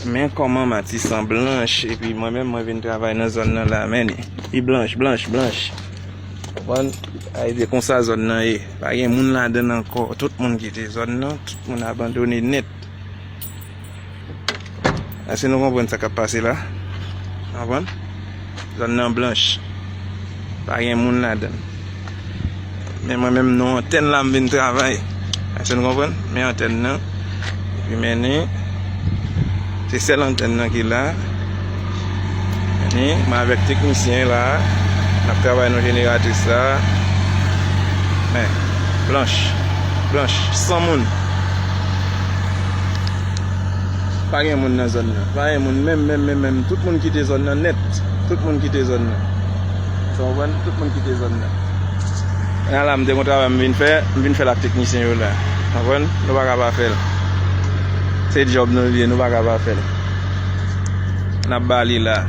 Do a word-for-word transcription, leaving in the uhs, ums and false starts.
Men kòman Matisan blanch, epi mwen menm mwen vin travay nan zòn nan la, men li blanch, blanch, blanch. Konprann? Sa vle di konsa zòn nan ye. Pa gen moun ladan ankò. Tout moun kite zòn nan, tout moun abandone nèt. Èske nou konprann sa k ap pase la? Konprann? Zòn nan blanch. Pa gen moun ladan. Men mwen menm non antèn la m vin travay. Èske nou konprann? Men antèn nan. Epi men ni. Se sèl antèn nan ki la. Men ni, mwen avèk teknisyen la. N ap travay nan jeneratris la. Men, blanch. Blanch. San moun. Pa gen moun nan zòn nan. Pa gen moun menm, menm, menm, menm. Tout moun kite zòn nan nèt. Tout moun kite zòn nan. Ou konprann? Tout moun kite zòn nan. Nan la, m te konn travay, m vin fè, m vin fè l ak teknisyen yo la. Konprann? Nou pa ka pa fè l. Se djòb nou li ye, nou pa ka pa fè l. N ap ba li la.